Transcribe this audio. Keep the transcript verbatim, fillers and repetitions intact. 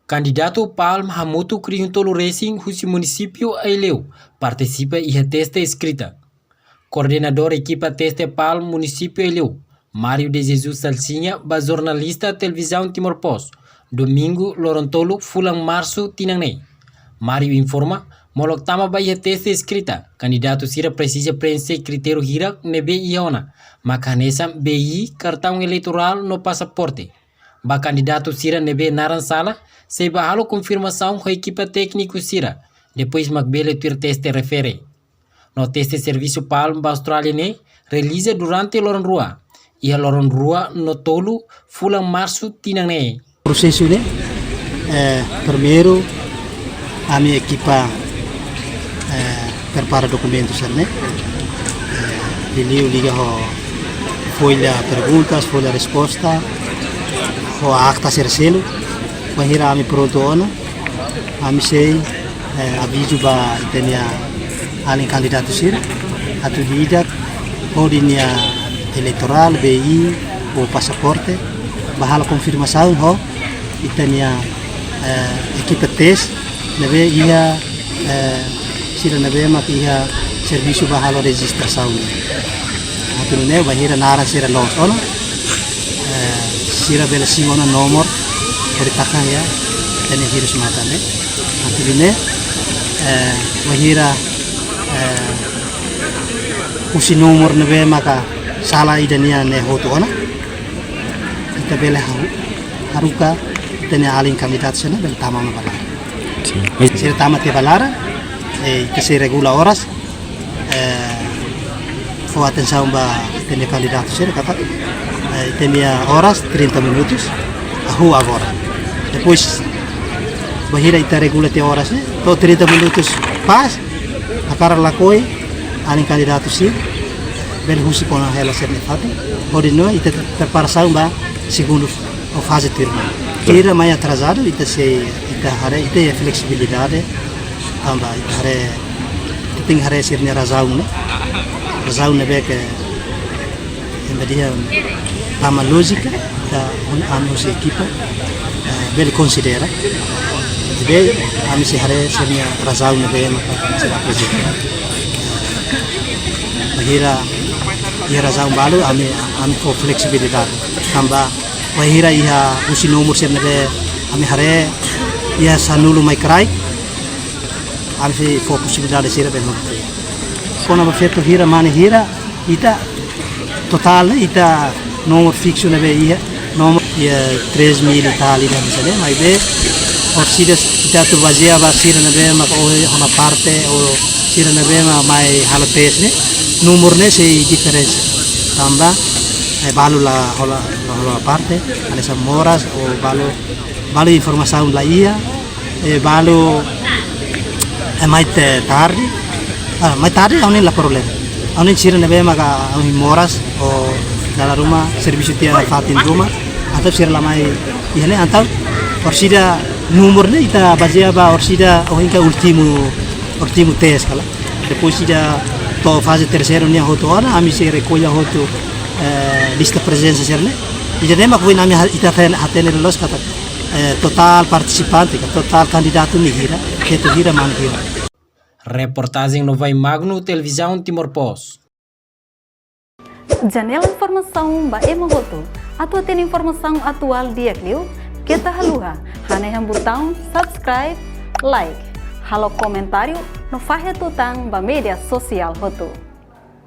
Kandidatu PALM hamutuk rihun tolu resin husi munisípiu Aileu partisipa iha teste eskrita. Koordenadór ekipa teste PALM munisípiu Aileu, Mário de Jesus Salsinha, ba jornalista Televizaun Timor Post, Domingu, loron tolu, fulan Marsu, tinan ne'e. Mário informa, molok tama ba iha teste eskrita, kandidatu sira presiza preenxe kritériu hirak ne'ebé iha ona, maka hanesan B I, kartaun eleitorál no pasaporte. Ba kandidatu sira ne'ebé naran sala, sei bá halo konfirmasaun ho ekipa tékniku sira, depois mak bele tuir teste refere. No teste servisu PALM ba Austrália ne'e realiza durante loron rua, iha loron rua no tolu fulan Marsu tinan ne'e. Prosesu ne'e, eh, primeiru, ami ekipa, eh, prepara dokumentu sira-ne'e. Eh, liuliu liga ho folha perguntas, folha resposta, ho akta sira seluk. Bainhira ami prontu ona, ami sei, eh, avizu ba ita-nia alin kandidatu sira, atu ida hodi nia eleitorál, B I ou pasaporte, bá halo konfirmasaun ho ita-nia, eh, ekipa teste ne'ebé iha, eh, sira ne'ebé mak iha servisu bá halo rejistrasaun. Atu nune'e bainhira naran sira loos ona, eh, sira bele simu ona nomor hodi taka iha ita-nia hirus-matan ne'e. Atu nune'e, eh, bainhira, eh, husi nomor ne'ebé maka sala ida nian ne'e hotu ona, ita bele haru-, haruka ita-nia alin kandidatu sira-ne'e bele tama ona ba laran. Sin. Sira tama tiha ba laran, eh, ita sei regula oras, eh, fó atensaun ba ita-nia kandidatu sira katak, eh, ita-nia oras trinta minutus, hahú agora. Depois, bainhira ita regula tiha oras ne'e, to'o trinta minutus pas, hakarak lakohi, alin kandidatu sira bele husik ona hela sira-nia fatin, hodi nune'e ita preparasaun ba segundu ou faze tuirmai. Sira mai atrasadu, ita sei, ita haree, ita iha fleksibilidade, tanba ita haree, ita tenke haree sira-nia razaun, ne'e? Razaun ne'ebé ke, ema dehan, tama lójika, ita, ami husi ekipa, eh, bele konsidera. Jadi, ami sei haree sira-nia razaun ne'ebé maka sira aprezenta. Bainhira iha razaun balu, ami, ami fó fleksibilidade. Tanba bainhira iha husi nomor sira ne'ebé ami haree iha sanulu mai kraik, ami sei fó posibilidade sira bele hotu. Kona-ba feto hira, mane hira, ita totál ne'e, ita nomor fiksu ne'ebé iha, nomor iha tres mil e tal ida hanesan ne'e, maibé orsida ita atu bazeia ba sira ne'ebé maka ohin hola parte ou sira ne'ebé mak mai halo teste ne'e, númeru ne'e sei diferensa. Tanba, eh, balu la hola, la hola parte, hanesan moras ou balu, balu informasaun la iha, eh, balu, eh, mai te tarde. Ah, mai tarde, ha'u-nia la problema. Ha'u-nia sira ne'ebé maka ohin moras ou dala ruma servisu tiha fatin ruma, entaun sira la mai iha ne'e, entaun orsida númeru ne'e ita bazeia ba orsida ohin ka últimu, últimu teste kala. Depois ida to'o faze terseiru nian hotu ona, ami sei rekolla hotu, eh, lista prezensa sira-ne'e. Ida-ne'e mak foin ami ha-, ita ten-, hatene loloos katak, eh, totál partisipante, ka totál kandidatu ne'e hira, feto hira, mane hira. Reportajen Novai Magno, Televizaun Timor Post. Janela informasaun ba ema hotu. Atu hatene informasaun atuál di'ak liu, keta haluha hanehan butaun subscribe, like, halo komentáriu no fahe tutan ba média sosiál hotu.